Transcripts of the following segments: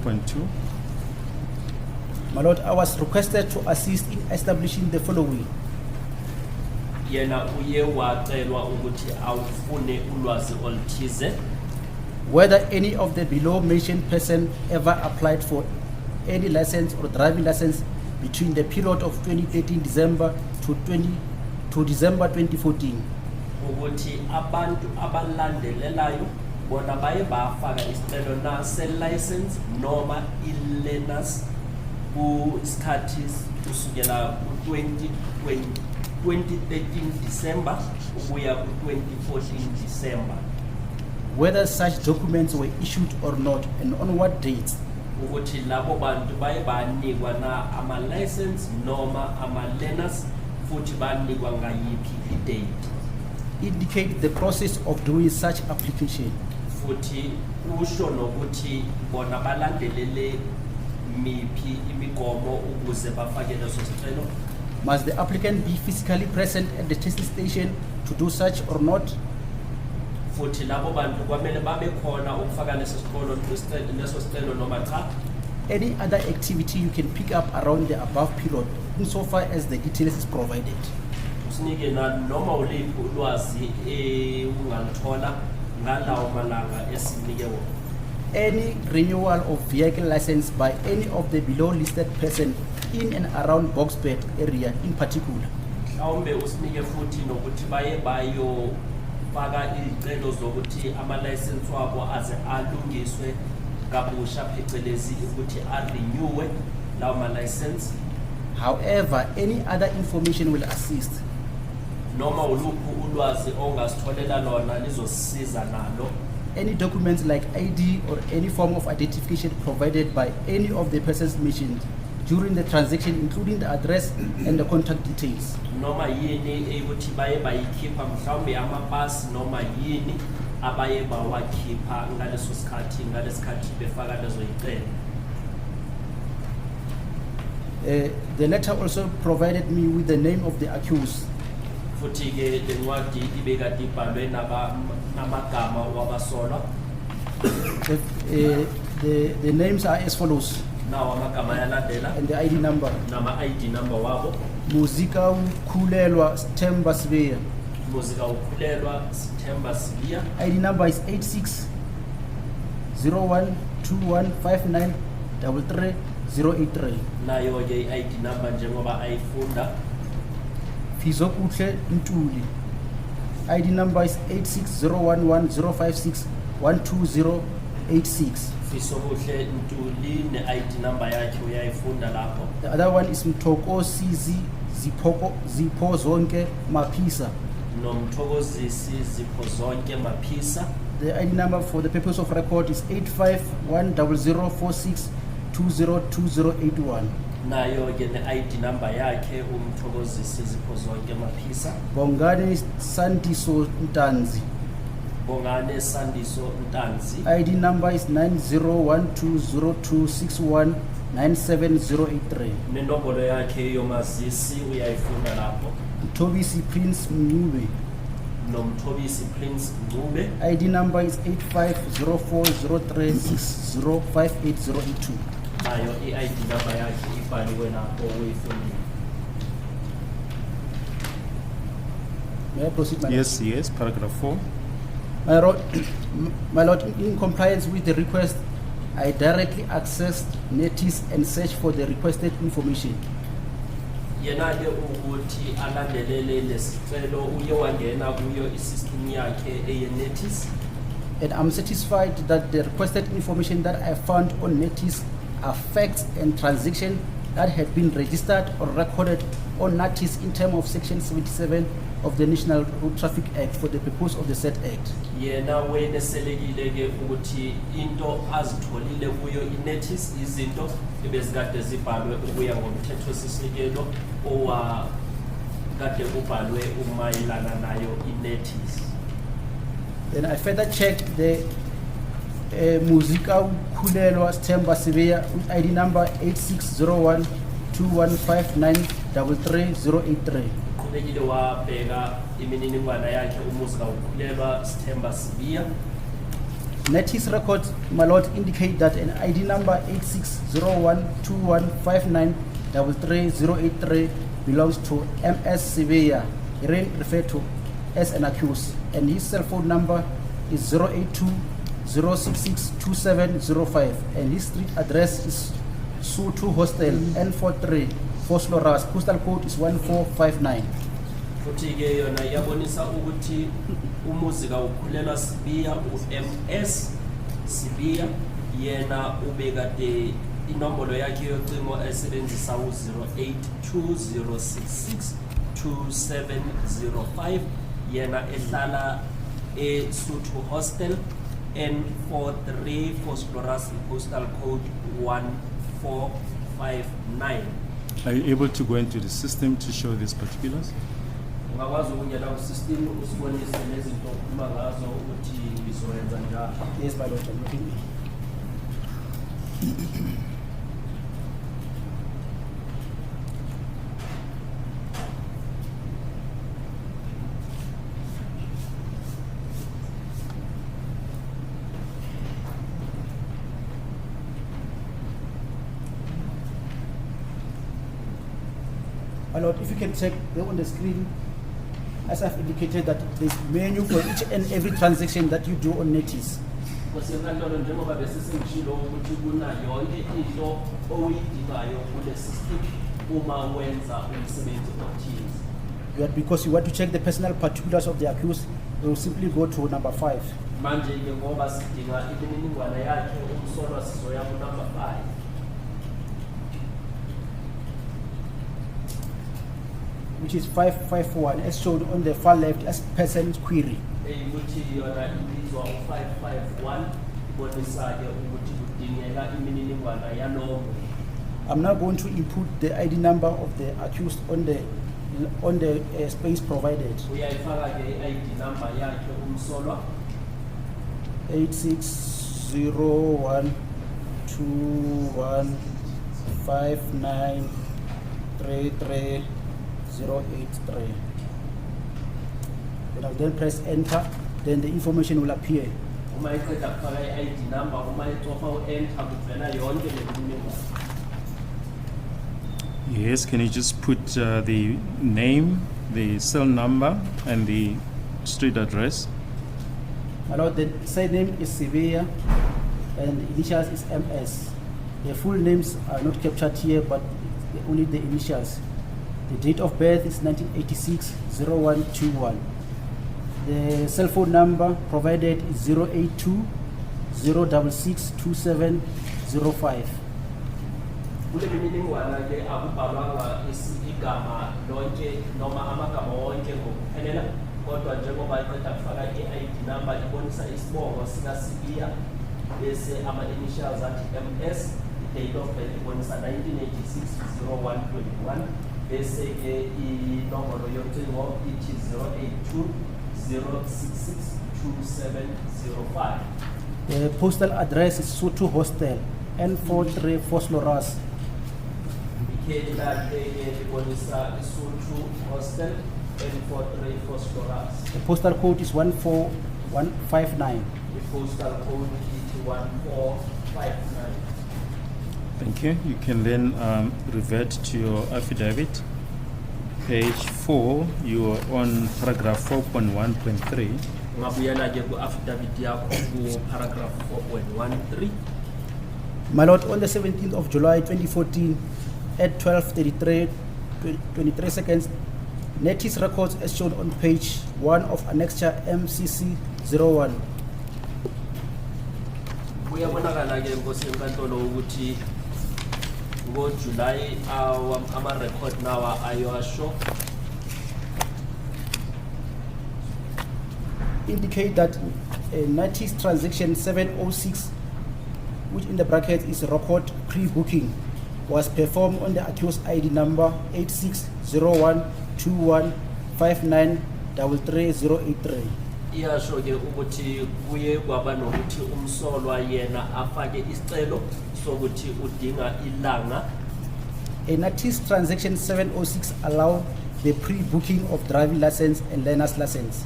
3.2. My Lord, I was requested to assist in establishing the following. Yena uye wacelwa ukuthi awufune ulwazi oluthize Whether any of the below mentioned person ever applied for any license or driving license between the period of 2013 December to December 2014. ukuthi abantu abalandelelayo bona baye bafaka isicelo na se-license noma i-learners kusikhathi kusukela ku-2013 December ukuya ku-2014 December. Whether such documents were issued or not and on what dates. Ukuthi labo bantu baye banikwa na ama-license noma ama-learners futhi banikwa ngayiphi i-date. Indicate the process of doing such application. Futhi usho nokuthi bona balandelele miphi imigomo ukuze bafake leso sicelo. Must the applicant be physically present at the testing station to do such or not? Futhi labo bantu kwamele babe khona ukufaka leso sicelo noma cha. Any other activity you can pick up around the above period insofar as the details is provided. Usinike na noma uliphi ulwazi ungalithola ngalawo malanga esinike wona. Any renewal of vehicle license by any of the below listed person in and around Boxbed area in particular. Mhlawumbe usinike futhi nokuthi baye bayofaka izicelo zokuthi ama-license wabo aze alungiswe kabusha phecelezi ukuthi a-renewe lawo ma-license. However, any other information will assist. Noma uluphi ulwazi ongasitholela lona lizosisiza nalo. Any documents like ID or any form of identification provided by any of the persons mentioned during the transaction, including the address and the contact details. Noma yini ukuthi baye bayikhipha mhlawumbe amapasi noma yini abaye bawakhipha ngalesikhathi befaka lezo yicelo. The letter also provided me with the name of the accused. Futhi ke lencwadi ibekade ibhalwe namagama wabasolwa. The names are as follows. Nawo amagama yalandela And the ID number. nama ID number wabo. Muzi Sibiya. Muzi Sibiya. ID number is 86012159333083. Nayo ke ID number njengoba ayifunda. Fizokuhle Ntuli. ID number is 860110561286. Fizokuhle Ntuli ne ID number yakhe uyayifunda lapho. The other one is Mthokozisi Ziphozonke Maphisa. Nomthokozisi Ziphozonke Maphisa. The ID number for the purpose of record is 851046202081. Nayo ke ne ID number yakhe umthokozisi Ziphozonke Maphisa. Bongani Sandiso Ntanzi. Bongane Sandiso Ntanzi. ID number is 901206197083. Nenombolo yakhe yomazisi uyayifunda lapho. Mthobisi Prince Mncube. Nomthobisi Prince Mncube. ID number is 850403605808. Nayo i-ID number yakhe ibhaliwe lapho uyifundile. May I proceed, my Lord? Yes, paragraph 4. My Lord, in compliance with the request, I directly accessed, notice and search for the requested information. Yena ke ukuthi alandelele lesicelo uye wangena kuyo isystem yakhe eye-notice. And I'm satisfied that the requested information that I found on notice are facts and transactions that had been registered or recorded on notice in terms of Section 77 of the National Road Traffic Act for the purpose of the said act. Yena weneselekile ke ukuthi into azitholile kuyo i-notice izinto ebezikade zibhalwe ukuya ngomthethosisekelo owakade ubhalwe umayelana nayo i-notice. Then I further checked the Muzi Sibiya with ID number 86012159333083. Qhubekile wabheka imininingwane yakhe umuzi kawukhulelwa Sibiya. Notice records, my lord, indicate that an ID number 860121593303 belongs to MS Sibiya, herein referred to as an accused, and his cell phone number is 082-066-2705, and his street address is Sutu Hostel, N43, Fosloras, postal code is 1459. futhi ke yona iyabonisa ukuthi umuzi kawukhulelwa Sibiya MS Sibiya yena ubekade inombolo yakhe yocingo esebenzisa u-082-066-2705 yena ehlala eSutu Hostel N43 Fosloras, postal code 1459. Are you able to go into the system to show these particulars? Ungakwazi ukungena ku-system usibonise nezinto okhuluma ngazo ukuthi ngizoyenza njalo. Yes, my lord, I'm looking. My lord, if you can check there on the screen, as I've indicated that there's menu for each and every transaction that you do on Netis. Nkosenkantolo njengoba besisengishilo ukuthi kuna yonke into oyidingayo kule system uma wenza umsebenzi othile. Because you want to check the personal particulars of the accused, you will simply go to number 5. Manje ke ngoba sidinga imininingwane yakhe umsolwa sizoya ku number 5. Which is 551, as shown on the far left as person query. Ukuthi yona ibizwa u551 ibonisa ke ukuthi kudingeka imininingwane yalowo. I'm now going to input the ID number of the accused on the space provided. Uyayifaka ke ID number yakhe umsolwa 8601215933 083. Then I'll then press enter, then the information will appear. uma iqeda kufaka i-ID number uma icofa u-enter kuvela yonke le mininingwane. Yes, can you just put the name, the cell number, and the street address? My lord, the surname is Sibiya and the initials is MS. The full names are not captured here, but only the initials. The date of birth is 1986-0121. The cell phone number provided is 082-066-2705. Kule mininingwane ke akubhalwanga igama lonke noma amagama wonke ngokuphelela, kodwa njengoba iqeda kufaka i-ID number ibonisa isibongo sika Sibiya bese ama-initials athi MS, i-date of birth ibonisa 1986-0121 bese ke inombolo yocingo ithi 082-066-2705. The postal address is Sutu Hostel, N43 Fosloras. Ikheli lakhe ke libonisa iSutu Hostel N43 Fosloras. The postal code is 14159. The postal code is 1459. Thank you. You can then revert to your affidavit. Page 4, you are on paragraph 4.1.3. Ngabuyela ke ku affidavit yakho ku paragraph 4.13. My lord, on the 17th of July 2014 at 12:33 seconds, Netis records as shown on page 1 of annexure MCC 01. Kuyabonakala ke nkosenkantolo ukuthi ngo-July ama-record nawa ayasho Indicate that Netis transaction 706, which in the bracket is record pre-booking, was performed on the accused ID number 860121593303. iyasho ke ukuthi kuye kwaba nokuthi umsolwa yena afake isicelo sokuthi udinga ilanga. A Netis transaction 706 allowed the pre-booking of driving license and learner's license.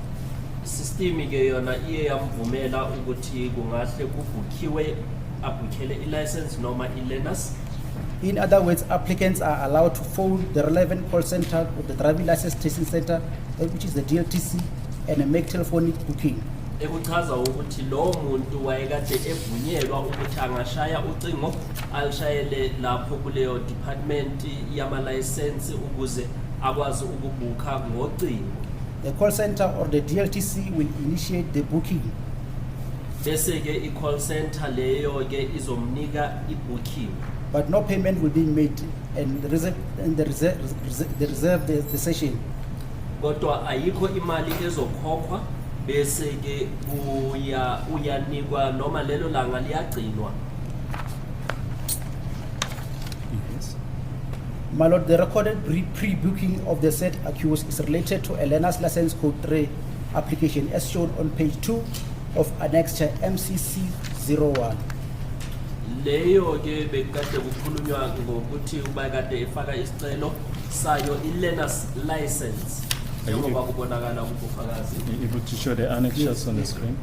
system ke yona iye yamvumela ukuthi kungahle kubhukhiwe abhukhele i-license noma i-learners. In other words, applicants are allowed to phone the relevant call center or the driving license testing center, which is the DLTC, and make telephonic booking. Ekuchaza ukuthi lo muntu wayekade evunyelwa ukuthi angashaya ucingo alishayele lapho kuleyo department yama license ukuze akwazi ukubhuka ngocingo. The call center or the DLTC will initiate the booking. Bese ke i-call center leyo ke izomnika i-booking. But no payment will be made and reserve the session. Kodwa ayikho imali ezokhokhwa bese ke uyanikwa noma lelo langa liyagcinwa. Yes. My lord, the recorded pre-booking of the said accused is related to a learner's license code 3 application as shown on page 2 of annexure MCC 01. Leyo ke bekade kukhulunywa ngokuthi ubakade efaka isicelo sayo i-learner's license. Njengoba kubonakala kubufakazi. Able to show the annexures on the screen.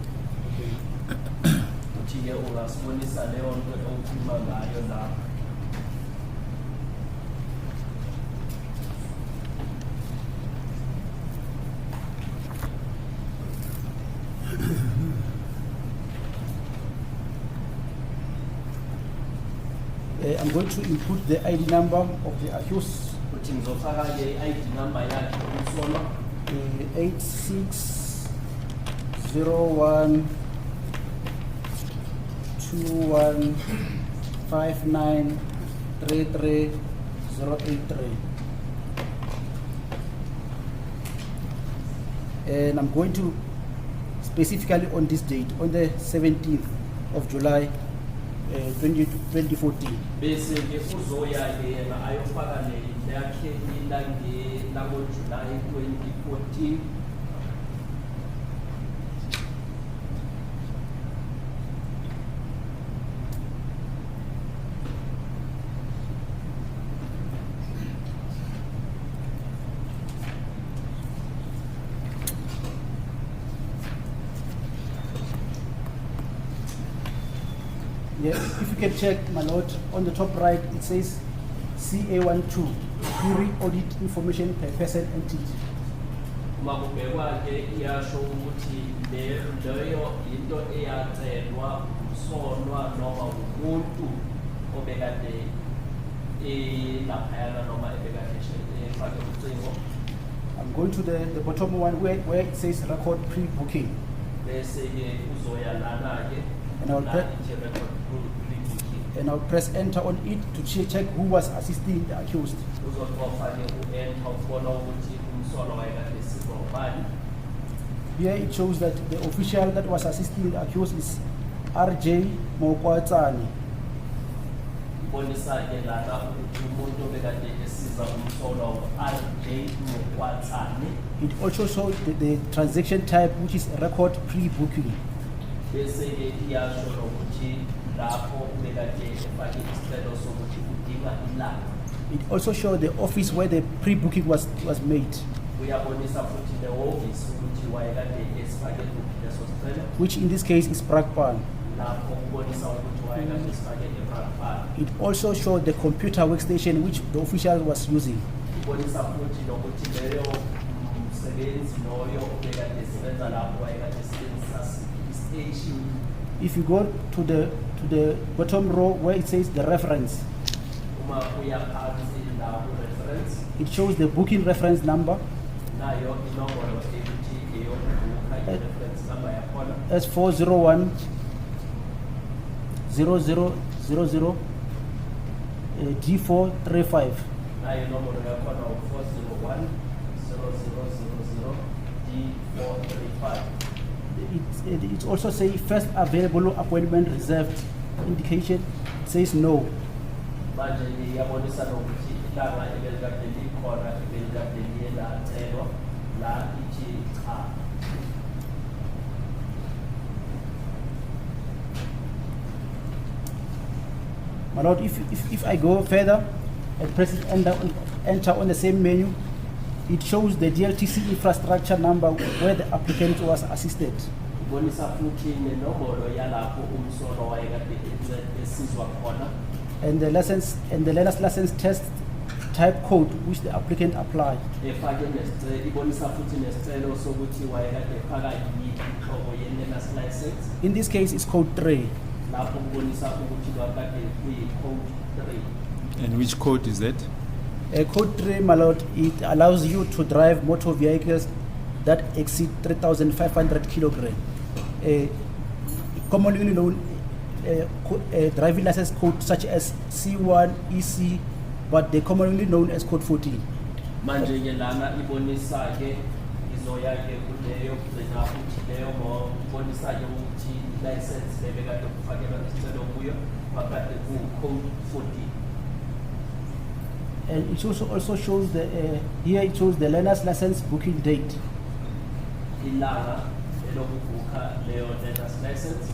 Uthi ke ungasibonisa leyo nto okukhuluma ngayo la. I'm going to input the ID number of the accused. Uthi ngizofaka ke i-ID number yakhe umsolo 8601 2159 33083. And I'm going to specifically on this date, on the 17th of July 2014. bese ke uzoya ke yena ayofaka le yakhe lango July 2014. Yes, if you can check, my lord, on the top right, it says CA12, query audit information per person entity. Uma kubhekwa ke iyasho ukuthi leyo into eyacelwa umsolwa noma umuntu obekade laphayana noma ebekade efake ucingo. I'm going to the bottom one where it says record pre-booking. Bese ke uzoya lana ke And I'll la press- ithi record pre-booking. And I'll press enter on it to check who was assisting the accused. Uzoqofa ke u-enter ukubona ukuthi umsolwa wayekade esizwa ubani. Here it shows that the official that was assisting the accused is RJ Mokwatsani. Ibonisa ke lana ukuthi umuntu obekade esiza umsolwa u-RJ Mokwatsani. It also shows the transaction type, which is record pre-booking. Bese ke iyasho nokuthi lapho ubekade efake isicelo sokuthi udinga ilanga. It also shows the office where the pre-booking was made, Uyabonisa futhi nehhovisi ukuthi wayekade esifake kuphi leso sicelo. which in this case is Brakpan. Lapho ubonisa ukuthi wayekade esifake eBrakpan. It also shows the computer workstation which the official was using. Ibonisa futhi nokuthi leyo msebenzi loyo obekade esebenza lapho wayekade esebenzisa istation. If you go to the bottom row where it says the reference, Uma uya phansi la ku-reference it shows the booking reference number nayo inombolo ethi eyokubhuka i-reference number yakhona. as 401 0000 D435. Nayo inombolo yakhona u-401 0000 D435. It also says first available appointment reserved indication. It says no. Manje iyabonisa nokuthi ilanga ebelikade likhona ebelikade liye lacelwa la ithi cha. My lord, if I go further and press enter on the same menu, It shows the DLTC infrastructure number where the applicant was assisted. ibonisa futhi nenombolo yalapho umsolo wayekade esizwa khona And the learner's license test type code which the applicant applied. efake ibonisa futhi nesicelo sokuthi wayekade efaka yiphi inhlobo ye-learner's license. In this case, it's code 3. Lapho kubonisa ukuthi kwakade kuyi-code 3. And which code is that? Code 3, my lord, it allows you to drive motor vehicles that exceed 3,500 kilograms. Commonly known driving license code such as C1, EC, but they're commonly known as code 14. Manje ke lana ibonisa ke izoya ke kuleyo gcina futhi leyo mo ibonisa ke ukuthi license lebekade kufakelwa isicelo kuyo makade ku-code 14. And it also shows the here it shows the learner's license booking date. Ilanga elokubhukha leyo learner's license.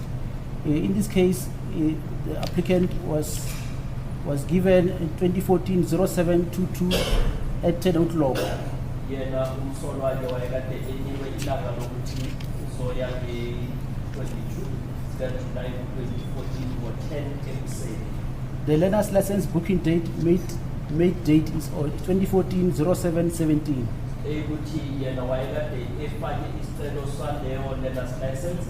In this case, the applicant was given in 2014-0722 at 10 o'clock. Yena umsolo wakhe wayekade enikwe ilanga lokuthi uzoya nge-22 zikaJulayi 2014 ngo-10 ekuseni. The learner's license booking date made date is 2014-0717. Ukuthi yena wayekade efake isicelo saleyo learner's license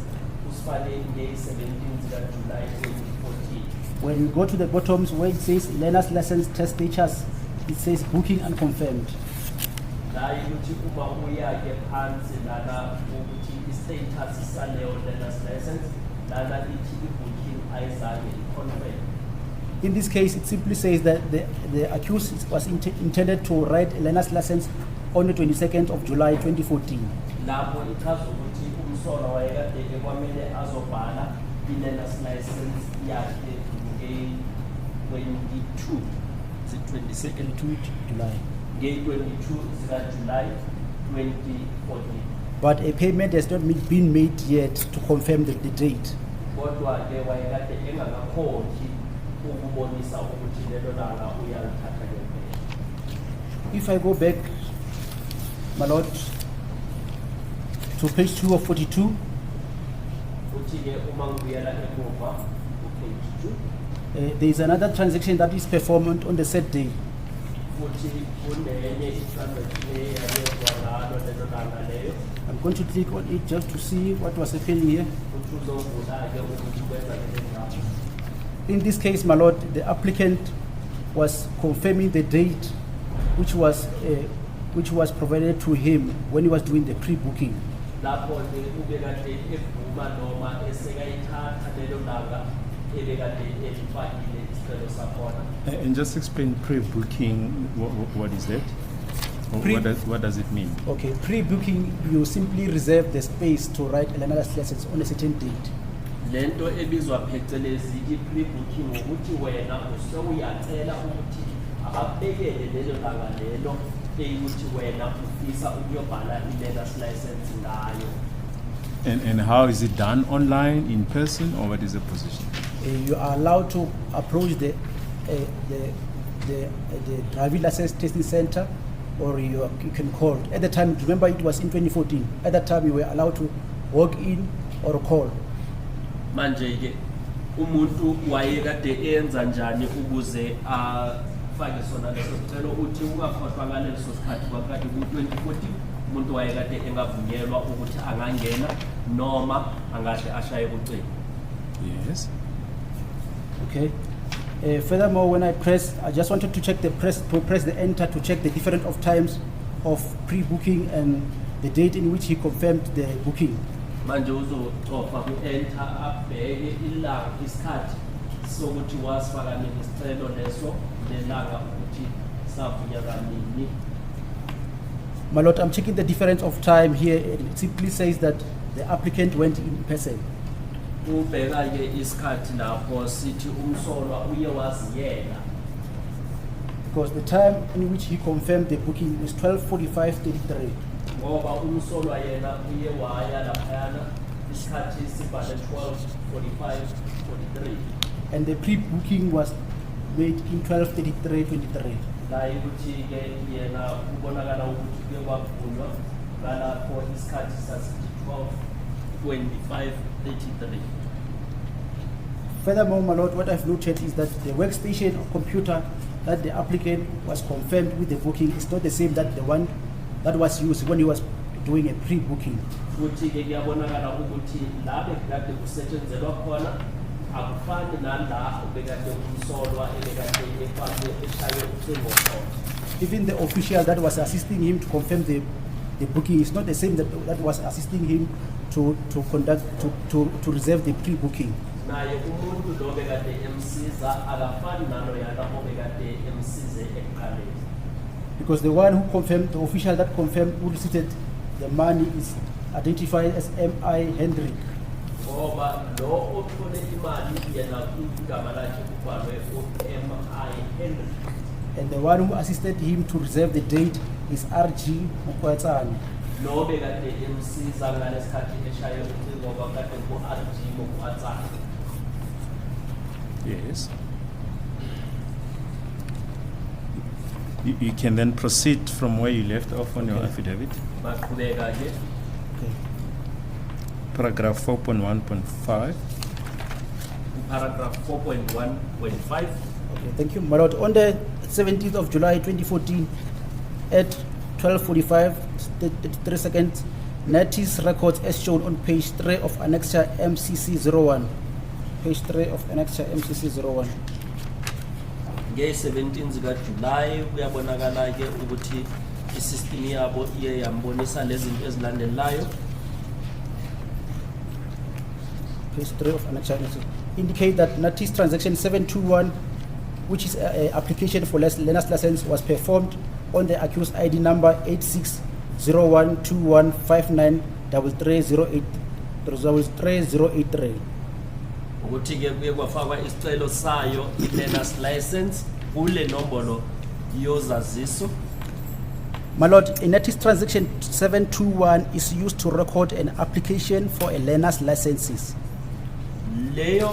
usifake nge-17 zikaJulayi 2014. When you go to the bottoms where it says learner's license test status, it says booking unconfirmed. Naye ukuthi uma uyake phansi lana ukuthi i-status saleyo learner's license lana ithi i-booking ayizange i-confirm. In this case, it simply says that the accused was intended to write a learner's license on the 22nd of July 2014. Lapho ichaza ukuthi umsolo wayekade kwamele azobhala i-learner's license yakhe nge-22 zika-22 July. nge-22 zikaJulayi 2014. But a payment has not been made yet to confirm the date. Kodwa ke wayekade engakakhonji ukubonisa ukuthi lelo langa uyalithatha ngempela. If I go back, my lord, to page 2 of 42, Uthi ke uma ngibuyela emuva ku-page 2 there is another transaction that is performed on the said day. futhi kunenye i-transaction eyayenzwa ngalo lelo langa leyo. I'm going to click on it just to see what was happening here. Futhi uzovula-ke ukuthi kwenzakele njani. In this case, my lord, the applicant was confirming the date which was provided to him when he was doing the pre-booking. Lapho ke ubekade evuma noma esekayithatha lelo langa ebekade elifakile isicelo sakhona. And just explain pre-booking, what is that? Or what does it mean? Okay, pre-booking, you simply reserve the space to write a learner's license on a certain date. Lento ebizwa phecelezi i-pre-booking ukuthi wena usewuyacela ukuthi ababekele lelo langa lelo eyukuthi wena ufisa ukuyobhala i-learner's license ngayo. And how is it done? Online, in person, or what is the position? You are allowed to approach the driving license testing center, or you can call. At the time, remember it was in 2014. At that time, you were allowed to walk in or call. Manje ke umuntu wayekade enza njani ukuze afake sona leso sicelo uthi ungakhohlwa ngaleso sikhathi kwakade ku-2014 umuntu wayekade engavunyelwa ukuthi angangena noma angahle ashaye ucingo. Yes. Okay. Furthermore, when I just wanted to check press the enter to check the difference of times of pre-booking and the date in which he confirmed the booking. Manje uzocofa ku-enter abheke ilanga isikhathi sokuthi wasifaka nini isicelo leso nelanga ukuthi savunyelwa nini. My lord, I'm checking the difference of time here. It simply says that the applicant went in person. Ubheka ke isikhathi lapho sithi umsolwa uye waziyela. Because the time in which he confirmed the booking was 12:45:33. Ngoba umsolwa yena uye waya laphayana isikhathi sibhale 12:45:43. And the pre-booking was made in 12:33:23. la ukuthi ke yena ubonakala ukuthi kuye kwavunywa ngalapho isikhathi sasithi 12:25:33. Furthermore, my lord, what I've noted is that the workstation or computer that the applicant was confirmed with the booking is not the same that the one that was used when he was doing a pre-booking. Futhi ke kuyabonakala ukuthi la bekade kusetshenziswa khona akufani nala obekade umsolwa ebekade efake eshaye ucingo khona. Even the official that was assisting him to confirm the booking is not the same that was assisting him to reserve the pre-booking. Naye umuntu lo bekade emsiza akafani nalo yana obekade emsize ekuqaleni. Because the one who confirmed, the official that confirmed who received the money is identified as M.I. Hendrik. Ngoba lo othole imali yena igama lakhe kubhalwe M.I. Hendrik. And the one who assisted him to reserve the date is R.G. Mokwatsane. Lo bekade emsiza ngalesikhathi eshaye ucingo kwakade ku-R.G. Mokwatsane. Yes. You can then proceed from where you left off on your affidavit. Baqhubeka ke Okay. Paragraph 4.1.5. paragraph 4.1.5. Okay, thank you, my lord. On the 17th of July 2014, at 12:45:33 seconds, NATIS records as shown on page 3 of Annexure MCC 01. Page 3 of Annexure MCC 01. Nge-17 zikaJulayi kuyabonakala ke ukuthi isystem yabo iye yambonisa lezinto ezilandelayo. Page 3 of Annexure MCC indicate that NATIS transaction 721, which is a application for learner's license, was performed on the accused ID number 8601215933083083. Ukuthi ke kuye kwafakwa isicelo sayo i-learner's license kule nombolo yozaziso. My lord, a NATIS transaction 721 is used to record an application for a learner's licenses. Leyo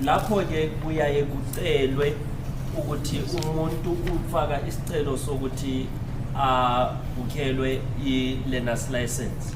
lapho ke kuyaye kucelwe ukuthi umuntu ufaka isicelo sokuthi ukhelwe i-learner's license.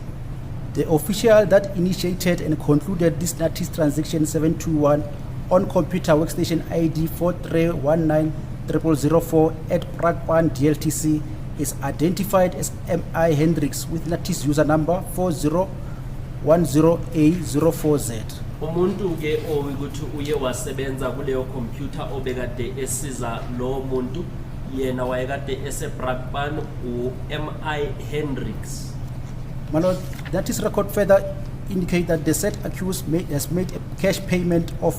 The official that initiated and concluded this NATIS transaction 721 on computer workstation ID 43190004 at Brakpan DLTC is identified as M.I. Hendricks with NATIS user number 4010A04Z. Umuntu ke ukuthi uye wasebenza kuleyo computer obekade esiza lo muntu yena wayekade eseBrakpan u-M.I. Hendricks. My lord, NATIS record further indicate that the said accused has made a cash payment of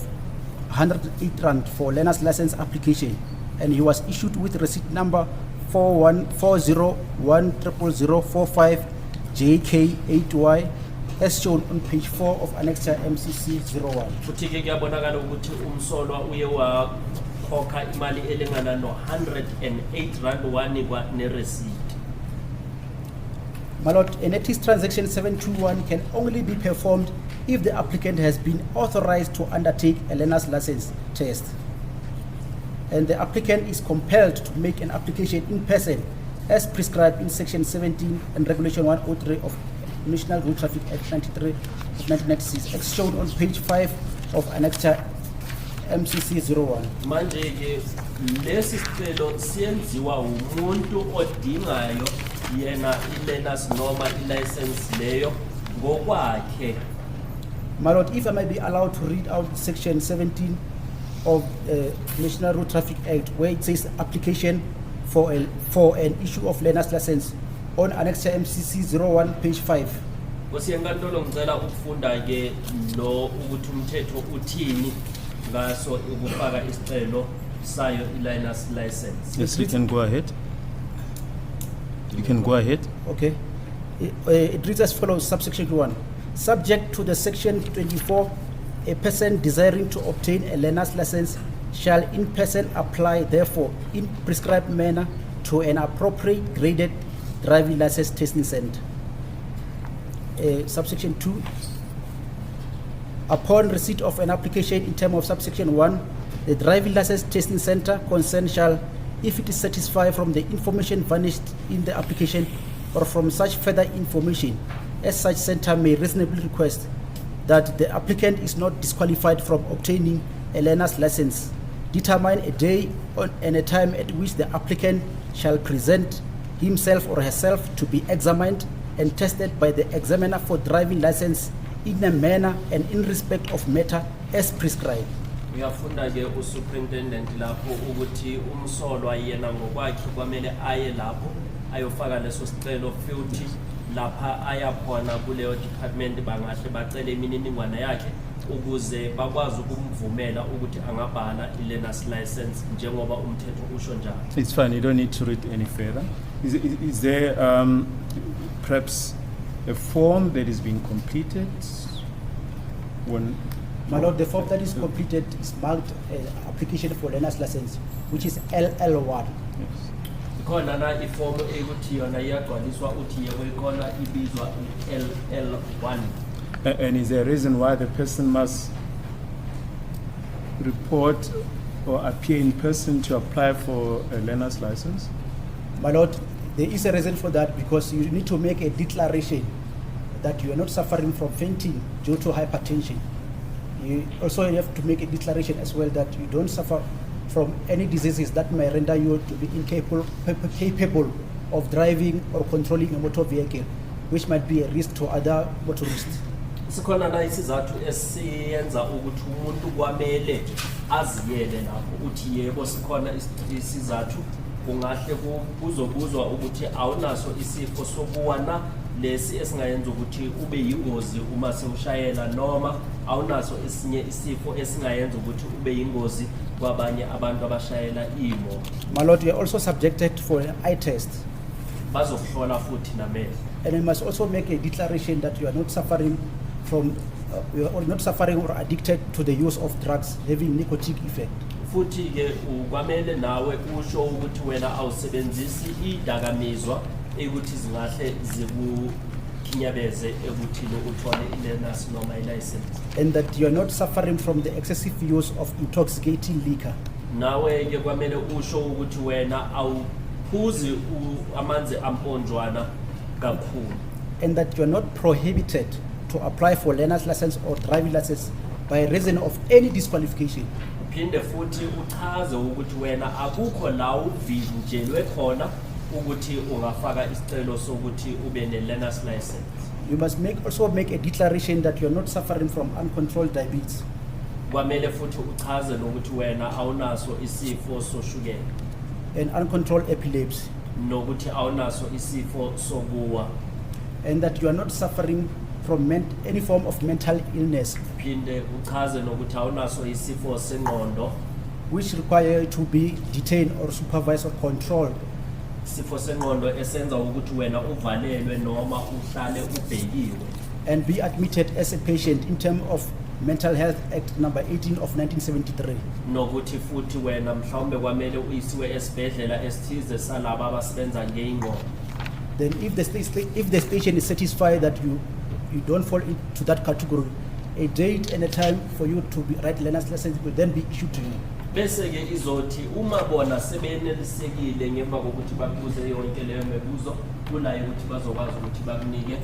108 rand for learner's license application, and he was issued with receipt number 414010045 JK8Y as shown on page 4 of Annexure MCC 01. Futhi ke kuyabonakala ukuthi umsolwa uye wakhokha imali elingana no-108 rand wanikwa nereceipt. My lord, a NATIS transaction 721 can only be performed if the applicant has been authorized to undertake a learner's license test, and the applicant is compelled to make an application in person as prescribed in section 17 and regulation 103 of National Road Traffic Act 93 of 1996 as shown on page 5 of Annexure MCC 01. Manje ke lesi sicelo siyenziwa umuntu odingayo yena i-learners noma i-license leyo ngokwakhe. My lord, if I may be allowed to read out section 17 of National Road Traffic Act, where it says application for an issue of learner's license on Annexure MCC 01 page 5. Nkosi yenkantolo ngicela ukufunda ke lo ukuthi umthetho uthini ngaso ukufaka isicelo sayo i-learner's license. Yes, you can go ahead. You can go ahead. Okay. It reads as follows, subsection 1. Subject to the section 24, a person desiring to obtain a learner's license shall in person apply, therefore, in prescribed manner to an appropriate graded driving license testing center. Subsection 2. Upon receipt of an application in terms of subsection 1, the driving license testing center concerned shall if it is satisfied from the information furnished in the application or from such further information, as such center may reasonably request that the applicant is not disqualified from obtaining a learner's license, determine a day and a time at which the applicant shall present himself or herself to be examined and tested by the examiner for driving license in a manner and in respect of matter as prescribed. Uyafunda ke usuperintendent lapho ukuthi umsolwa yena ngokwakhe kwamele aye lapho ayofaka leso sicelo futhi lapha ayakhona kuleyo department bangahle bacele imininingwane yakhe ukuze bakwazi ukumvumela ukuthi angabhala i-learner's license njengoba umthetho usho njalo. It's fine, you don't need to read any further. Is there perhaps a form that is being completed? My Lord, the form that is completed is marked application for learner's license, which is LL1. Yes. Khona na ifomu ekuthi yona iyagcwaliswa uthi yebo ikhona ibizwa LL1. And is there a reason why the person must report or appear in person to apply for a learner's license? My Lord, there is a reason for that because you need to make a declaration that you are not suffering from fainting due to hypertension. You also have to make a declaration as well that you don't suffer from any diseases that may render you to be incapable of driving or controlling a motor vehicle, which might be a risk to other motorists. Sikhona na isizathu esiyenza ukuthi umuntu kwamele aziyele lapho uthi yebo sikhona isizathu kungahle kuzobuzwa ukuthi awunaso isifo sokuwana lesi esingayenza ukuthi ube yingozi uma sewushayela noma awunaso esinye isifo esingayenza ukuthi ube yingozi kwabanye abantu abashayela imoto. My Lord, you are also subjected for an eye test. Bazokuhlola futhi namehlo. And you must also make a declaration that you are not suffering from you are not suffering or addicted to the use of drugs having nicotine effect. Futhi ke kwamele nawe usho ukuthi wena awusebenzisi idakamizwa ekuthi zingahle zikukhinyabeze ekuthini uthole i-learner's noma i-license. And that you are not suffering from the excessive use of intoxicating liquor. Nawe ke kwamele usho ukuthi wena awuphuzi amanzi amponjwana kakhulu. And that you are not prohibited to apply for learner's license or driving license by reason of any disqualification. Phinde futhi uchaze ukuthi wena akukho la uvinjelwe khona ukuthi ungafaka isicelo sokuthi ube ne-learner's license. You must also make a declaration that you are not suffering from uncontrolled diabetes. Kwamele futhi uchaze nokuthi wena awunaso isifo soshukela And uncontrolled epilepsy. nokuthi awunaso isifo sokuwa. And that you are not suffering from any form of mental illness Phinde uchaze nokuthi awunaso isifo sengqondo, which require you to be detained or supervised or controlled. isifo sengqondo esenza ukuthi wena uvalelwe noma uhlale ubhekiwe. And be admitted as a patient in terms of Mental Health Act number 18 of 1973. Nokuthi futhi wena mhlawumbe kwamele uyisiwe esibhedlela esithize salaba abasebenza ngeinqondo. Then if the station is satisfied that you don't fall into that category, a date and a time for you to write learner's license will then be issued to you. Bese ke izothi uma bona sebenelisekile ngemva kokuthi bakubuze yonke leyo mibuzo kulayo ukuthi bazokwazi ukuthi bakunike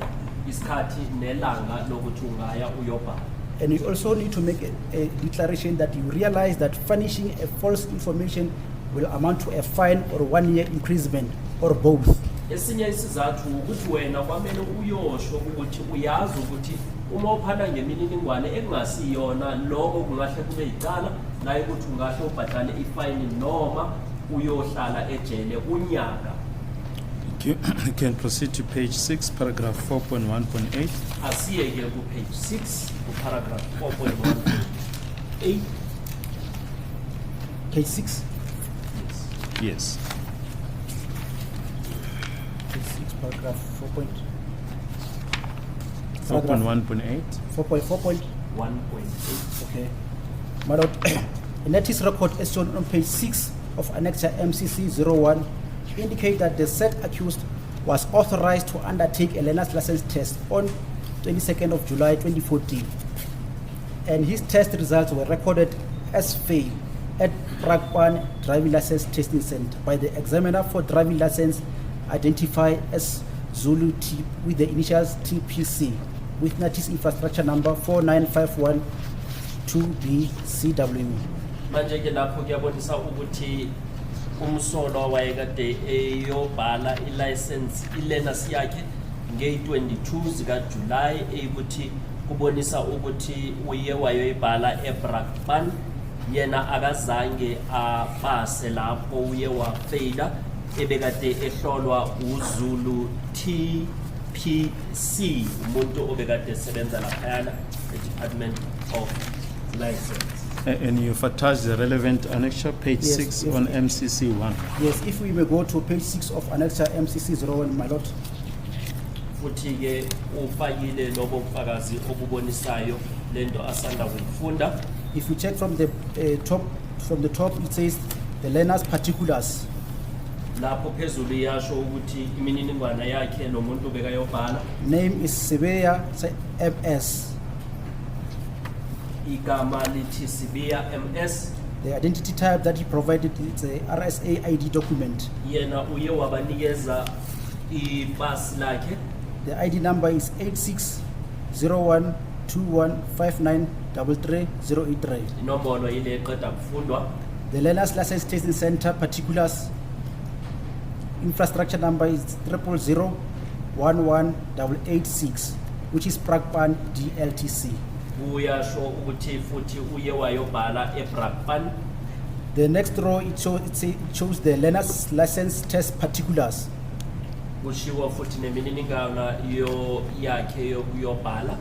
isikhathi nelanga lokuthi ungaya uyobhala. And you also need to make a declaration that you realize that furnishing a false information will amount to a fine or 1 year imprisonment or both. Esinye isizathu ukuthi wena kwamele uyosho ukuthi uyazi ukuthi uma uphana ngemininingwane engasiyona lokho kungahle kube yicala naye ukuthi ungahle ubhadale ifine noma uyohlala ejele unyaka. You can proceed to page 6, paragraph 4.1.8. Asiye ke ku page 6 ku paragraph 4.1.8. Page 6. Yes. Page 6, paragraph 4.1.8. 4.4. 1.8. Okay. My Lord, a notice record as shown on page 6 of Annexure MCC 01 indicate that the said accused was authorized to undertake a learner's license test on 22nd of July 2014. And his test results were recorded as fail at Brakpan Driving License Testing Center by the examiner for driving license identified as Zulu T with the initials TPC with notice infrastructure number 49512BCW. Manje ke lapho kuyabonisa ukuthi umsolo wayekade eyobhala ilicense ilearners yakhe nge-22 zika July ukuthi kubonisa ukuthi uye wayoyibhala eBrakpan yena akazange apase lapho uye wafaila ebekade ehlolwa uZulu TPC umuntu obekade esebenza laphayana eDepartment of License. And you've attached the relevant annexure, page Yes, 6 yes. on MCC 1. Yes, if we may go to page 6 of annexure MCC 01, my lord. Futhi ke ufakile lobo bufakazi obubonisayo lento asanda kuyifunda. If you check from the top, it says the learner's particulars. Lapho phezulu yasho ukuthi imininingwana yakhe lo muntu bekayobhala Name is Sibiya MS. igama lithi Sibiya MS. The identity type that he provided is a RSA ID document. Yena uye wabanikeza ipasi lakhe. The ID number is 860121593303. Inombolo ile eqeda kufundwa. The learner's license testing center particulars infrastructure number is 0001186, which is Brakpan DLTC. Uyasho ukuthi futhi uye wayobhala eBrakpan. The next row it shows the learner's license test particulars. Kushiwo futhi nemininingwana yakhe yokuyobhala.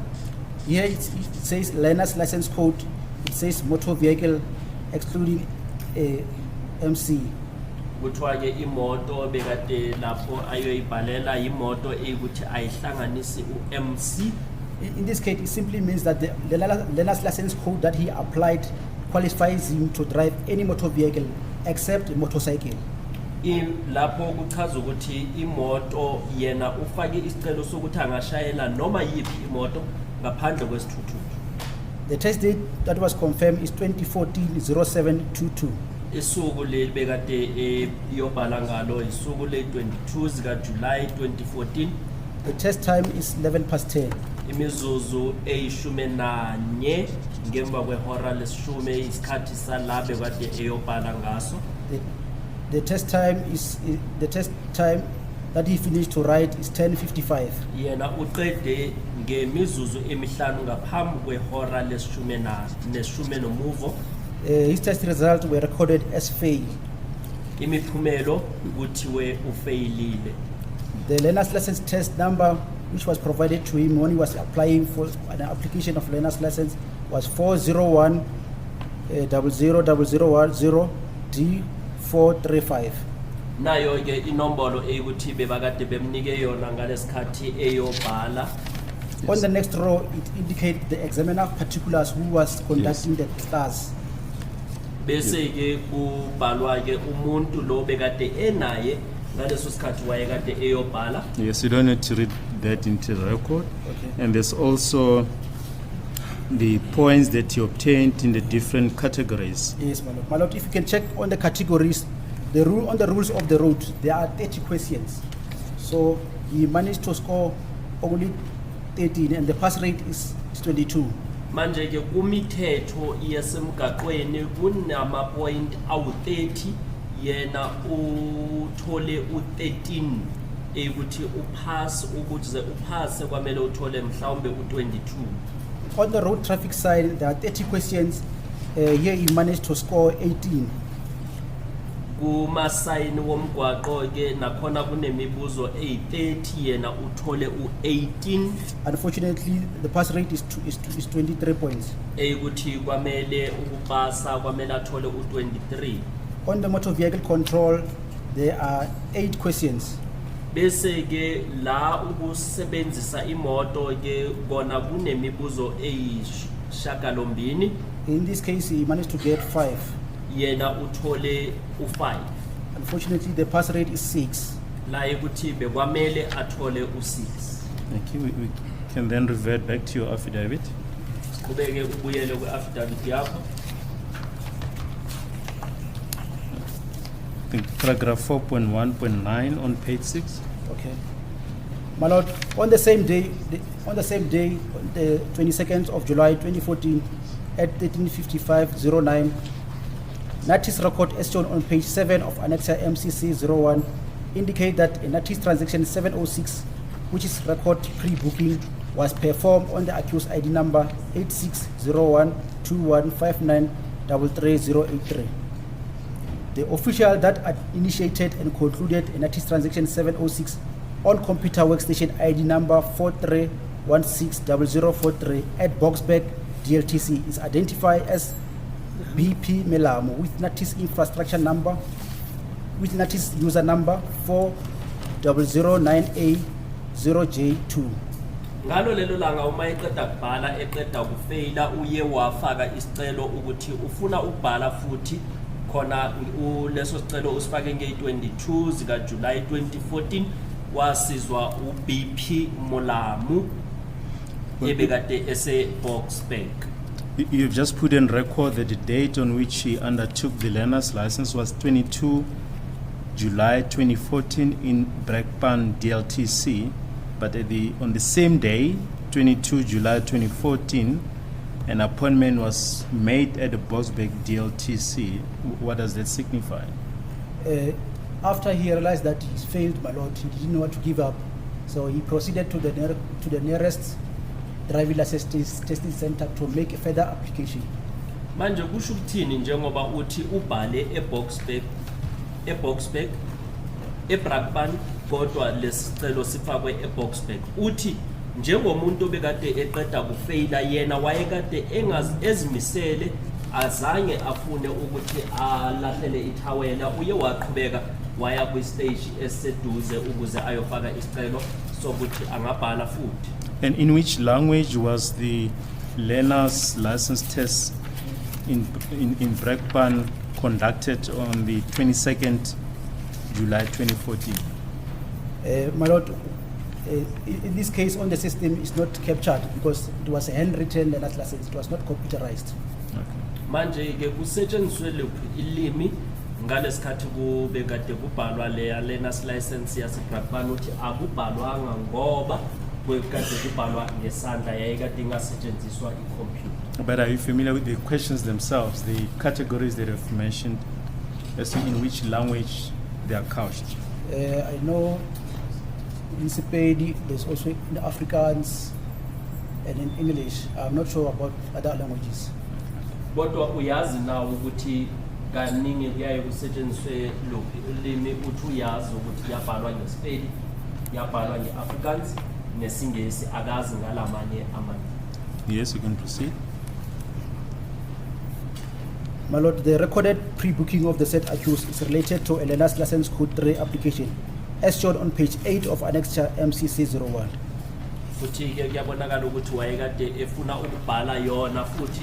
Here it says learner's license code. It says motor vehicle excluding MC. Kuthiwa ke imoto bekade lapho ayoyibhalela imoto ukuthi ayihlanganisi uMC. In this case, it simply means that the learner's license code that he applied qualifies him to drive any motor vehicle except a motorcycle. Lapho kuchaza ukuthi imoto yena ufake isicelo sokuthi angashayela noma yiphi imoto ngaphandle kwesithuthuthi. The test date that was confirmed is 2014-0722. Isuku leli bekade yobhala ngalo isuku le-22 zika July 2014. The test time is 10:10. Imizuzu eyishumi nanye ngemva kwehora lesishume isikhathi salabe kade eyobhala ngaso. The test time that he finished to write is 10:55. Yena uqede ngemizuzu emihlanu ngaphambi kwehora lesishume nesishume nomuvo. His test results were recorded as fail. Imiphumelo kuthiwe ufailile. The learner's license test number, which was provided to him when he was applying for an application of learner's license, was 401-00010 D435. Nayo ke inombolo eyikuthi bebakade bemnike yona ngalesikhathi eyobhala. On the next row, it indicates the examiner particulars who was conducting the class. Bese ke kubhalwa ke umuntu lo bekade enaye ngaleso sikhathi wayekade eyobhala. Yes, you don't need to read that into the record. Okay. And there's also the points that you obtained in the different categories. Yes, my lord. My lord, if you can check on the categories, on the rules of the road, there are 30 questions. So he managed to score only 13 and the pass rate is 22. Manje ke kumithetho yasemgaqweni kunama point awu30 yena uthole u13 ukuthi upass ukuthi uphase kwamele uthole mhlawumbe u22. On the road traffic side, there are 30 questions. Here he managed to score 18. Kuma sign womgwaqo ke nakhona kunemibuzo eyi30 yena uthole u18. Unfortunately, the pass rate is 23 points. Ukuthi kwamele ukupasa kwamele athole u23. On the motor vehicle control, there are 8 questions. Bese ke la ukusebenzisa imoto ke kona kunemibuzo eyishagalombini. In this case, he managed to get 5. Yena uthole u5. Unfortunately, the pass rate is 6. La ukuthi bekwamele athole u6. Thank you. We can then revert back to your affidavit. Kubeke ubuyele kweaffidavit yakho. think paragraph 4.1.9 on page 6. Okay. My Lord, on the same day, the 22nd of July 2014, at 13:55:09, notice record as shown on page 7 of Annexure MCC 01 indicate that a notice transaction 706, which is record pre-booking, was performed on the accused ID number 86012159333083. The official that initiated and concluded a notice transaction 706 on computer workstation ID number 43160043 at Boxback DLTC is identified as BP Melamo with notice infrastructure number, with notice user number 4009A0J2. Ngalo lelo langa uma eqeda kubhala eqeda kufeyila uye wafaka isicelo ukuthi ufuna ukubhala futhi khona leso sicelo usifake nge-22 zika July 2014 wasizwa uBP Molamu ebekade ese Boxback. You've just put in record that the date on which he undertook the learner's license was 22 July 2014 in Brakpan DLTC, but on the same day, 22 July 2014, an appointment was made at the Boxback DLTC. What does that signify? After he realized that he's failed, my Lord, he didn't know what to give up, so he proceeded to the nearest driving license testing center to make a further application. Manje kusho ukuthini njengoba uthi ubhale eBoxback eBrakpan kodwa lesicelo sifakwe eBoxback, uthi njengomuntu obekade eqeda kufeyila yena wayekade ezimisele azange afune ukuthi alahlele ithawela, uye waqhubeka waya kwi-stage eseduze ukuze ayofaka isicelo sokuthi angabhala futhi. And in which language was the learner's license test in Brakpan conducted on the 22nd July 2014? My Lord, in this case on the system is not captured because it was a handwritten learner's license, it was not computerized. Manje ke kusetshenziswe lephi ilimi ngalesikhathi kubekade kubhalwa leya learner's license yaseBrakpan uthi akubhalwanga ngoba kwekade kubhalwa ngesandla yayikade ingasetshenziswa icomputer. But are you familiar with the questions themselves, the categories that have mentioned, as in which language they are couched? I know in Sepedi, there's also in Afrikaans and in English. I'm not sure about other languages. Kodwa uyazi nawo ukuthi kaningi kuyaye kusetshenziswe lophi ulimi uthi uyazi ukuthi yabhalwa ngeSpedi, yabhalwa ngeAfrikaans nesingesi akazi ngalamanye amanye. Yes, you can proceed. My Lord, the recorded pre-booking of the said accused is related to a learner's license code 3 application, as shown on page 8 of Annexure MCC 01. Futhi ke kuyabonakala ukuthi wayekade efuna ukubhala yona futhi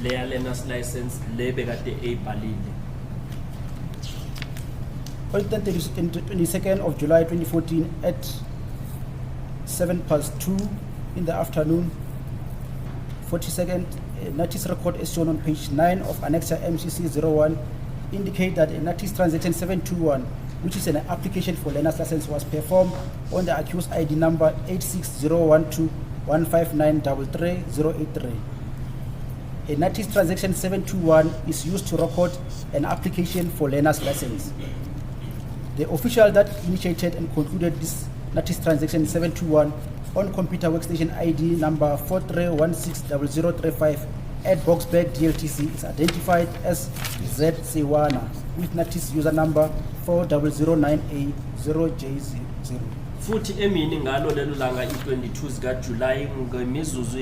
leya learner's license lebekade eyibhalile. On the 22nd of July 2014 at 2:07 in the afternoon, 42nd notice record as shown on page 9 of Annexure MCC 01 indicate that a notice transaction 721, which is an application for learner's license, was performed on the accused ID number 86012159333083. A notice transaction 721 is used to record an application for learner's license. The official that initiated and concluded this notice transaction 721 on computer workstation ID number 43160035 at Boxback DLTC is identified as Z Sewana with notice user number 4009A0J0. Futhi emini ngalo lelo langa i-22 zika July ngemizuzu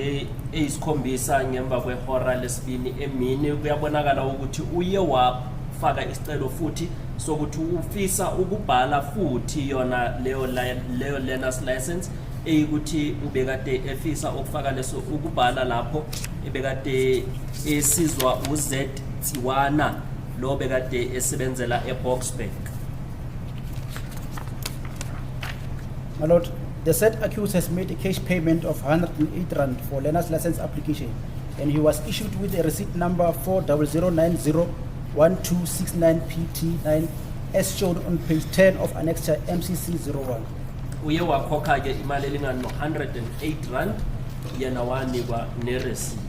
eyisikhombisa ngemva kwehora lesibini emini kuyabonakala ukuthi uye wafaka isicelo futhi sokuthi ufisa ukubhala futhi yona leyo learner's license eyikuthi ubekade efisa ukufaka leso ukubhala lapho ebekade esizwa uZ Tsiwana lo bekade esebenzela eBoxback. My Lord, the said accused has made a cash payment of 108 rand for learner's license application, and he was issued with a receipt number 40901269PT9 as shown on page 10 of Annexure MCC 01. uye wakhokha ke imali elingana no-108 yena wanikwa nereceipt.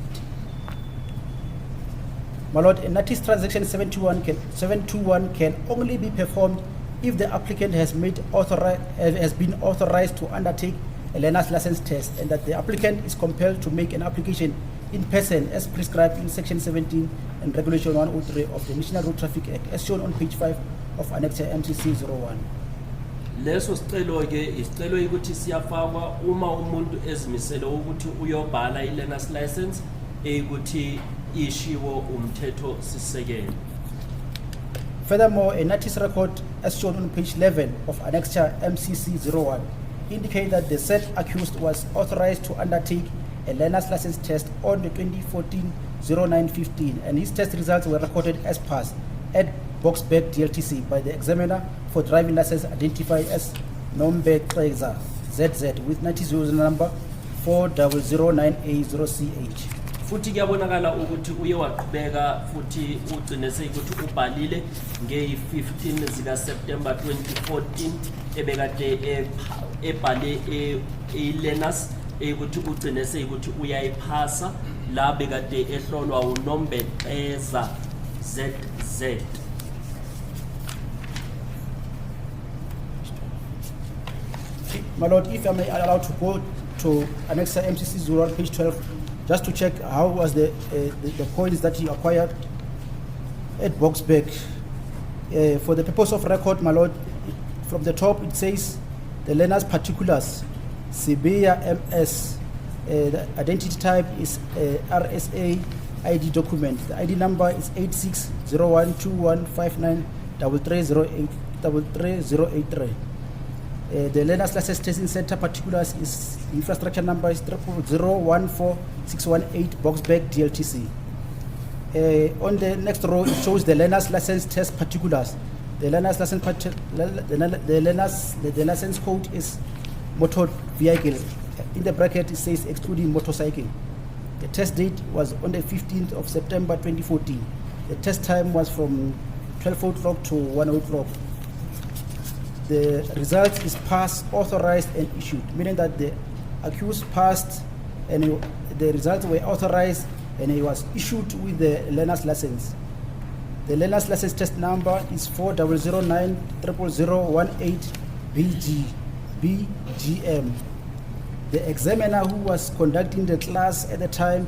My lord, a notice transaction 721 can only be performed if the applicant has been authorized to undertake a learner's license test, and that the applicant is compelled to make an application in person as prescribed in section 17 and regulation 103 of the National Road Traffic Act, as shown on page 5 of Annexure MCC 01. Leso sicelo ke isicelo ukuthi siyafakwa uma umuntu ezimisele ukuthi uyobhala i-learner's license ukuthi ishiwo umthetho sisekelo. Furthermore, a notice record as shown on page 11 of Annexure MCC 01 indicate that the said accused was authorized to undertake a learner's license test on the 2014-09-15, and his test results were recorded as passed at Boxback DLTC by the examiner for driving license identified as Nombe Treza ZZ with notice user number 4009A0CH. Futhi kuyabonakala ukuthi uye waqhubeka futhi ugcine seyikuthi ubhalile nge-15 zika September 2014 ebekade ebhale e-learners ukuthi ugcine seyikuthi uyayiphasa la bekade ehlolwa uNombe Treza ZZ. My lord, if I may allowed to go to Annexure MCC 01 page 12 just to check how was the points that he acquired at Boxback. For the purpose of record, my lord, from the top it says the learner's particulars, Sibiya MS, the identity type is RSA ID document. The ID number is 86012159330833. The learner's license testing center particulars is infrastructure number is 000014618 Boxback DLTC. On the next row it shows the learner's license test particulars. The learner's license the license code is motor vehicle. In the bracket it says excluding motorcycle. The test date was on the 15th of September 2014. The test time was from 12 o'clock to 1 o'clock. The result is passed, authorized, and issued, meaning that the accused passed and the results were authorized and he was issued with the learner's license. The learner's license test number is 40090018 BGM. The examiner who was conducting the class at the time,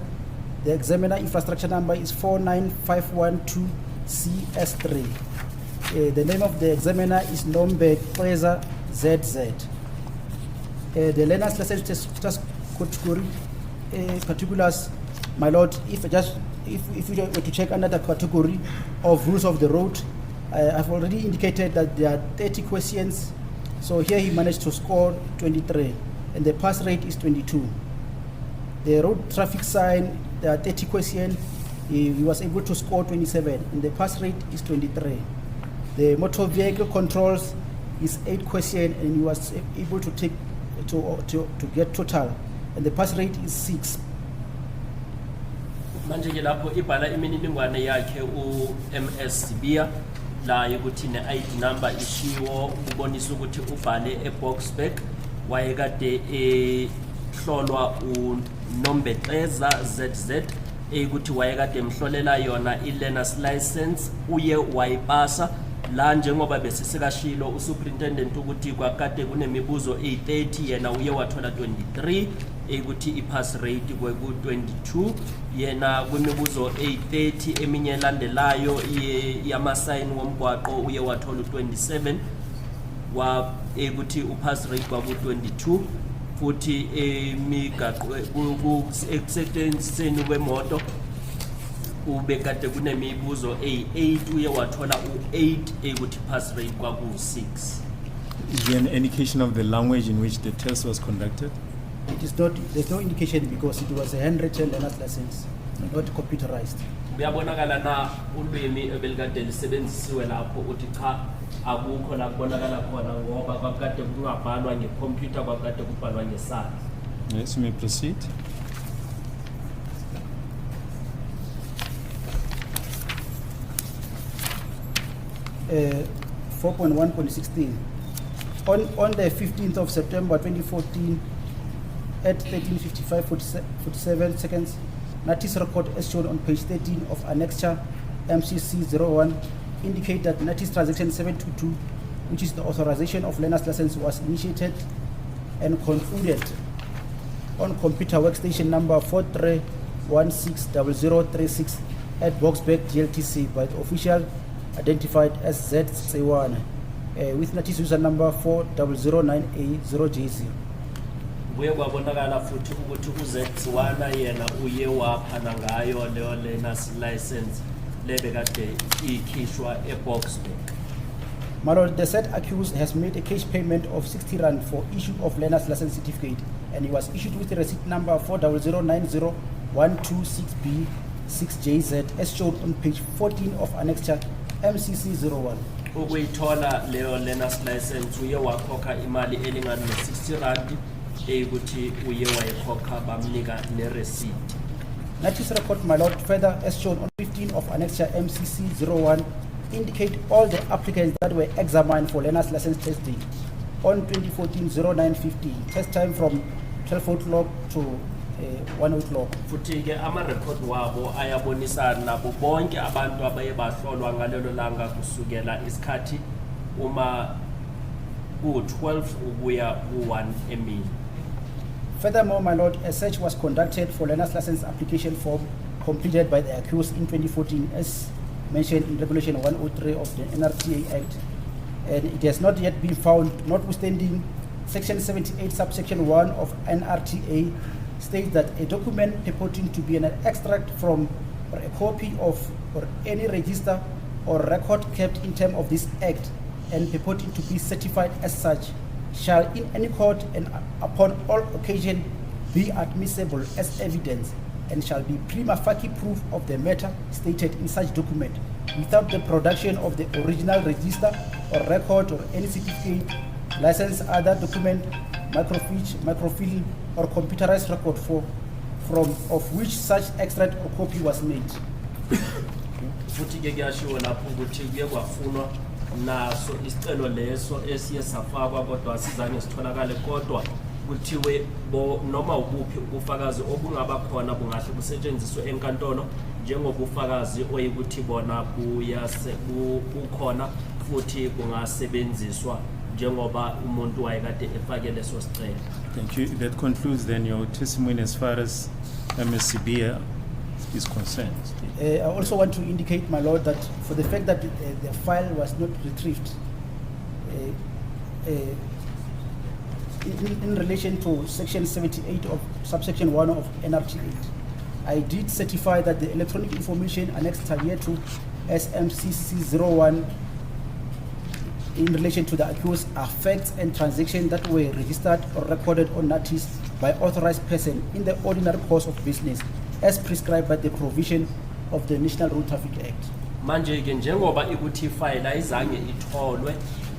the examiner infrastructure number is 49512 CS3. The name of the examiner is Nombe Treza ZZ. The learner's license test category particulars, my lord, if you were to check another category of rules of the road, I've already indicated that there are 30 questions. So here he managed to score 23, and the pass rate is 22. The road traffic sign, there are 30 questions. He was able to score 27, and the pass rate is 23. The motor vehicle controls is 8 questions, and he was able to take to get total, and the pass rate is 6. Manje ke lapho ibhala imininingwane yakhe uMS Sibiya la yokuthi ne-ID number ishiwo ubonisa ukuthi ubhale eBoxback wayekade ehlolwa uNombe Treza ZZ ukuthi wayekade emhlolela yona i-learner's license uye wayipasa la njengoba besisekashilo usuperintendent ukuthi kwakade kunemibuzo e30 yena uye wathola 23 ukuthi ipass rate kweku22 yena kwimibuzo e30 eminye elandelayo yama sign womgwaqo uye wathola u27 wa ukuthi upass rate kwaku22 futhi emigaqo ekusebenziseni kwemoto ubekade kunemibuzo e8 uye wathola u8 ukuthi pass rate kwaku6. Is there an indication of the language in which the test was conducted? It is not, there's no indication because it was a handwritten learner's license, not computerized. Kuyabonakala na ulwimi ebelikade lisebenzisiwe lapho uthi cha akukho la kubonakala khona ngoba kwakade kungabhalwa ngecomputer kwakade kubhalwa ngesandla. Yes, you may proceed. 4.1.16. On the 15th of September 2014, at 13:55:47 seconds, notice record as shown on page 13 of Annexure MCC 01 indicate that notice transaction 722, which is the authorization of learner's license, was initiated and concluded on computer workstation number 43160036 at Boxback GLTC by the official identified as Z Sewana, with notice user number 4009A0J0. Kuye kwabonakala futhi ukuthi uZetsiwana yena uye waphana ngayo leyo learner's license lebekade ikhishwa eBoxback. My lord, the said accused has made a cash payment of 60 rand for issue of learner's license certificate, and he was issued with the receipt number 400901226B6JZ as shown on page 14 of Annexure MCC 01. Ukuyithola leyo learner's license uye wakhokha imali elingana ne-60 rand ukuthi uye wayikhokha bamnika ne-receipt. Notice record, my lord, further as shown on 15 of Annexure MCC 01 indicate all the applicants that were examined for learner's license testing on 2014-09-15, test time from 12 o'clock to 1 o'clock. Futhi ke ama-record wabo ayabonisa nabo bonke abantu abaye bahlolwa ngalelo langa kusukela isikhathi uma ku-12 ukuya ku-1 emini. Furthermore, my lord, a search was conducted for learner's license application form completed by the accused in 2014 as mentioned in Regulation 103 of the NRTA Act, and it has not yet been found, notwithstanding Section 78, subsection 1 of NRTA states that a document purporting to be an extract from or a copy of or any register or record kept in terms of this Act and purporting to be certified as such shall in any court and upon all occasion be admissible as evidence and shall be prima facie proof of the matter stated in such document without the production of the original register or record or any certificate, license, other document, microfilm or computerized record from of which such extract or copy was made. Futhi ke kuyashiwo lapho ukuthi kuye kwafunwa naso isicelo leso esiye safakwa kodwa sizange sitholakale, kodwa kuthiwe noma ubuphi ubufakazi obungaba khona bungahle busetshenziswe enkantolo njengobufakazi oyikuthi bona bukhona futhi bungasebenziswa njengoba umuntu wayekade efake leso sicelo. Thank you. That concludes then your testimony as far as Muzi Sibiya is concerned. I also want to indicate, my lord, that for the fact that the file was not retrieved in relation to Section 78 of subsection 1 of NRTA, I did certify that the electronic information annexed here to SMCC 01 in relation to the accused are facts and transactions that were registered or recorded on notice by authorized person in the ordinary course of business as prescribed by the provision of the National Road Traffic Act. Manje ke njengoba ikuthi file ayizange itholwe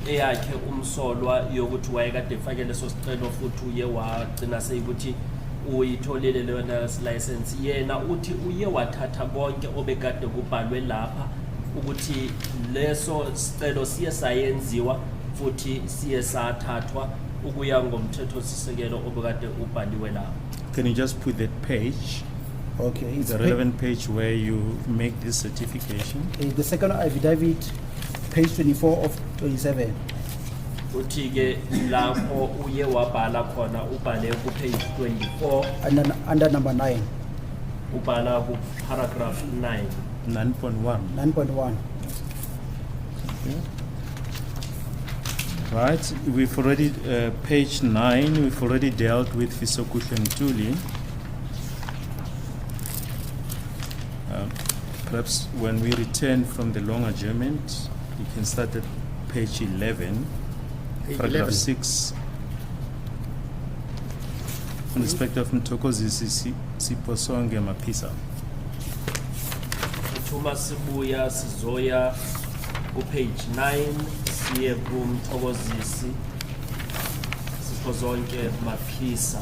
eyakhe umsolwa yokuthi wayekade efake leso sicelo futhi uye wagcina seyikuthi uyitholile learner's license, yena uthi uye wathatha konke obekade kubhalwe lapha ukuthi leso sicelo siye sayenziwa futhi siye sathathwa ukuya ngomthetho sisekelo obekade ubhaliwe lapha. Can you just put that page? Okay, it's the relevant page where you make this certification. The second affidavit, page 24 of 27. Uthi ke lapho uye wabhala khona ubhale ku page 24 and under number 9. Ubhala ku paragraph 9. 9.1. 9.1. Okay. Right, we've already page 9. We've already dealt with Fisokuhle Ntuli. Perhaps when we return from the long adjournment, we can start at page 11, paragraph 6. Inspector from Mthokozisi Siposonge Mapisa. Muzi Sibiya sizoya ku page 9 siye ku Mthokozisi Siposonge Mapisa.